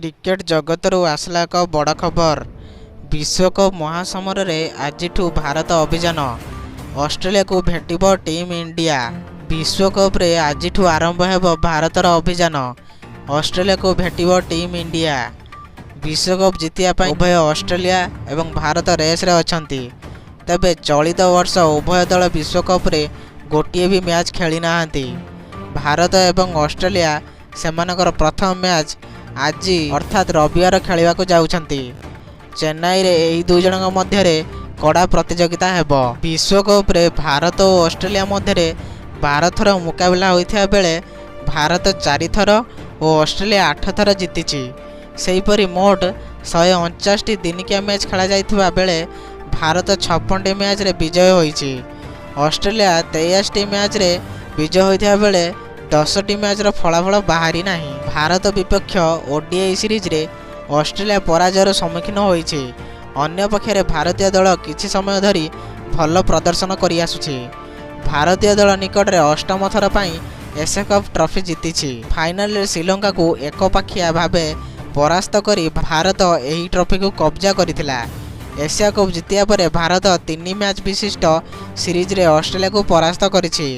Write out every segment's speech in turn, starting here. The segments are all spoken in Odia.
କ୍ରିକେଟ ଜଗତରୁ ଆସିଲା ଏକ ବଡ଼ ଖବର। ବିଶ୍ୱକପ୍ ମହାସମରରେ ଆଜିଠୁ ଭାରତ ଅଭିଯାନ, ଅଷ୍ଟ୍ରେଲିଆକୁ ଭେଟିବ ଟିମ୍ ଇଣ୍ଡିଆ। ବିଶ୍ୱକପରେ ଆଜିଠୁ ଆରମ୍ଭ ହେବ ଭାରତର ଅଭିଯାନ, ଅଷ୍ଟ୍ରେଲିଆକୁ ଭେଟିବ ଟିମ୍ ଇଣ୍ଡିଆ। ବିଶ୍ୱକପ୍ ଜିତିବା ପାଇଁ ଉଭୟ ଅଷ୍ଟ୍ରେଲିଆ ଏବଂ ଭାରତ ରେସ୍ରେ ଅଛନ୍ତି। ତେବେ ଚଳିତ ବର୍ଷ ଉଭୟ ଦଳ ବିଶ୍ୱକପରେ ଗୋଟିଏ ବି ମ୍ୟାଚ୍ ଖେଳିନାହାନ୍ତି। ଭାରତ ଏବଂ ଅଷ୍ଟ୍ରେଲିଆ ସେମାନଙ୍କର ପ୍ରଥମ ମ୍ୟାଚ୍ ଆଜି ଅର୍ଥାତ୍ ରବିବାର ଖେଳିବାକୁ ଯାଉଛନ୍ତି। ଚେନ୍ନାଇରେ ଏହି ଦୁଇ ଜଣଙ୍କ ମଧ୍ୟରେ କଡ଼ା ପ୍ରତିଯୋଗିତା ହେବ। ବିଶ୍ୱକପରେ ଭାରତ ଓ ଅଷ୍ଟ୍ରେଲିଆ ମଧ୍ୟରେ 12 ଥର ମୁକାବିଲା ହୋଇଥିବା ବେଳେ ଭାରତ ଚାରି ଥର ଓ ଅଷ୍ଟ୍ରେଲିଆ ଆଠ ଥର ଜିତିଛି। ସେହିପରି ମୋଟ 149ଟି ଦିନିକିଆ ମ୍ୟାଚ୍ ଖେଳାଯାଇଥିବା ବେଳେ ଭାରତ 56ଟି ମ୍ୟାଚ୍ରେ ବିଜୟ ହୋଇଛି। ଅଷ୍ଟ୍ରେଲିଆ 83ଟି ମ୍ୟାଚ୍ରେ ବିଜୟ ହୋଇଥିବା ବେଳେ 10ଟି ମ୍ୟାଚ୍ର ଫଳାଫଳ ବାହାରି ନାହିଁ। ଭାରତ ବିପକ୍ଷ ଓଡିଆଇ ସିରିଜରେ ଅଷ୍ଟ୍ରେଲିଆ ପରାଜୟର ସମ୍ମୁଖୀନ ହୋଇଛି। ଅନ୍ୟପକ୍ଷରେ ଭାରତୀୟ ଦଳ କିଛି ସମୟ ଧରି ଭଲ ପ୍ରଦର୍ଶନ କରିଆସୁଛି। ଭାରତୀୟ ଦଳ ନିକଟରେ ଅଷ୍ଟମ ଥର ପାଇଁ ଏସିଆ କପ୍ ଟ୍ରଫି ଜିତିଛି। ଫାଇନାଲରେ ଶ୍ରୀଲଙ୍କାକୁ ଏକପାଖିଆ ଭାବେ ପରାସ୍ତ କରି ଭାରତ ଏହି ଟ୍ରଫିକୁ କବ୍ଜା କରିଥିଲା। ଏସିଆ କପ୍ ଜିତିବା ପରେ ଭାରତ ତିନି ମ୍ୟାଚ୍ ବିଶିଷ୍ଟ ସିରିଜରେ ଅଷ୍ଟ୍ରେଲିଆକୁ ପରାସ୍ତ କରିଛି।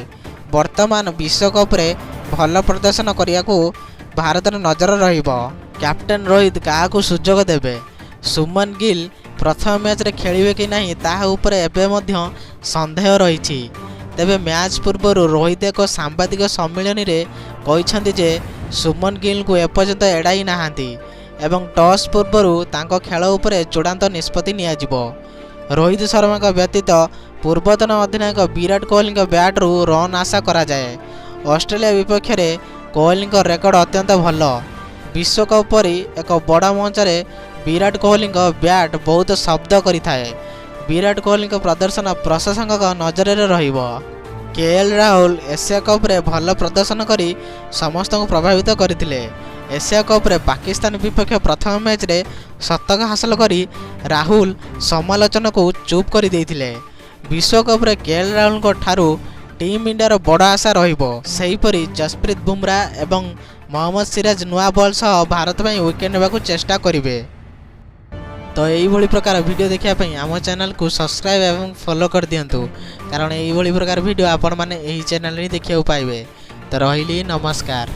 ବର୍ତ୍ତମାନ ବିଶ୍ୱକପରେ ଭଲ ପ୍ରଦର୍ଶନ କରିବାକୁ ଭାରତର ନଜର ରହିବ। କ୍ୟାପ୍ଟେନ୍ ରୋହିତ କାହାକୁ ସୁଯୋଗ ଦେବେ? ଶୁଭମନ ଗିଲ୍ ପ୍ରଥମ ମ୍ୟାଚ୍ରେ ଖେଳିବେ କି ନାହିଁ, ତାହା ଉପରେ ଏବେ ମଧ୍ୟ ସନ୍ଦେହ ରହିଛି। ତେବେ ମ୍ୟାଚ୍ ପୂର୍ବରୁ ରୋହିତ ଏକ ସାମ୍ବାଦିକ ସମ୍ମିଳନୀରେ କହିଛନ୍ତି ଯେ ଶୁଭମନ ଗିଲ୍ଙ୍କୁ ଏପର୍ଯ୍ୟନ୍ତ ଏଡ଼ାଇ ନାହାନ୍ତି ଏବଂ ଟସ୍ ପୂର୍ବରୁ ତାଙ୍କ ଖେଳ ଉପରେ ଚୂଡ଼ାନ୍ତ ନିଷ୍ପତ୍ତି ନିଆଯିବ। ରୋହିତ ଶର୍ମାଙ୍କ ବ୍ୟତୀତ ପୂର୍ବତନ ଅଧିନାୟକ ବିରାଟ କୋହଲିଙ୍କ ବ୍ୟାଟ୍ରୁ ରନ୍ ଆଶା କରାଯାଏ। ଅଷ୍ଟ୍ରେଲିଆ ବିପକ୍ଷରେ କୋହଲିଙ୍କ ରେକର୍ଡ ଅତ୍ୟନ୍ତ ଭଲ। ବିଶ୍ୱକପ୍ ପରି ଏକ ବଡ଼ ମଞ୍ଚରେ ବିରାଟ କୋହଲିଙ୍କ ବ୍ୟାଟ୍ ବହୁତ ଶବ୍ଦ କରିଥାଏ। ବିରାଟ କୋହଲିଙ୍କ ପ୍ରଦର୍ଶନ ପ୍ରଶଂସକଙ୍କ ନଜରରେ ରହିବ। କେଏଲ୍ ରାହୁଲ ଏସିଆ କପ୍ରେ ଭଲ ପ୍ରଦର୍ଶନ କରି ସମସ୍ତଙ୍କୁ ପ୍ରଭାବିତ କରିଥିଲେ। ଏସିଆ କପ୍ରେ ପାକିସ୍ତାନ ବିପକ୍ଷ ପ୍ରଥମ ମ୍ୟାଚ୍ରେ ଶତକ ହାସଲ କରି ରାହୁଲ ସମାଲୋଚନାକୁ ଚୁପ୍ କରିଦେଇଥିଲେ। ବିଶ୍ୱକପରେ କେଏଲ୍ ରାହୁଲଙ୍କ ଠାରୁ ଟିମ୍ ଇଣ୍ଡିଆର ବଡ଼ ଆଶା ରହିବ। ସେହିପରି ଯଶପ୍ରୀତ ବୁମରା ଏବଂ ମହମ୍ମଦ ସିରାଜ ନୂଆ ବଲ୍ ସହ ଭାରତ ପାଇଁ ୱିକେଟ୍ ନେବାକୁ ଚେଷ୍ଟା କରିବେ। ତ ଏଇଭଳି ପ୍ରକାର ଭିଡ଼ିଓ ଦେଖିବା ପାଇଁ ଆମ ଚ୍ୟାନେଲକୁ ସବସ୍କ୍ରାଇବ୍ ଏବଂ ଫଲୋ କରିଦିଅନ୍ତୁ, କାରଣ ଏଇଭଳି ପ୍ରକାର ଭିଡ଼ିଓ ଆପଣମାନେ ଏହି ଚ୍ୟାନେଲରେ ହିଁ ଦେଖିବାକୁ ପାଇବେ। ତ ରହିଲି, ନମସ୍କାର।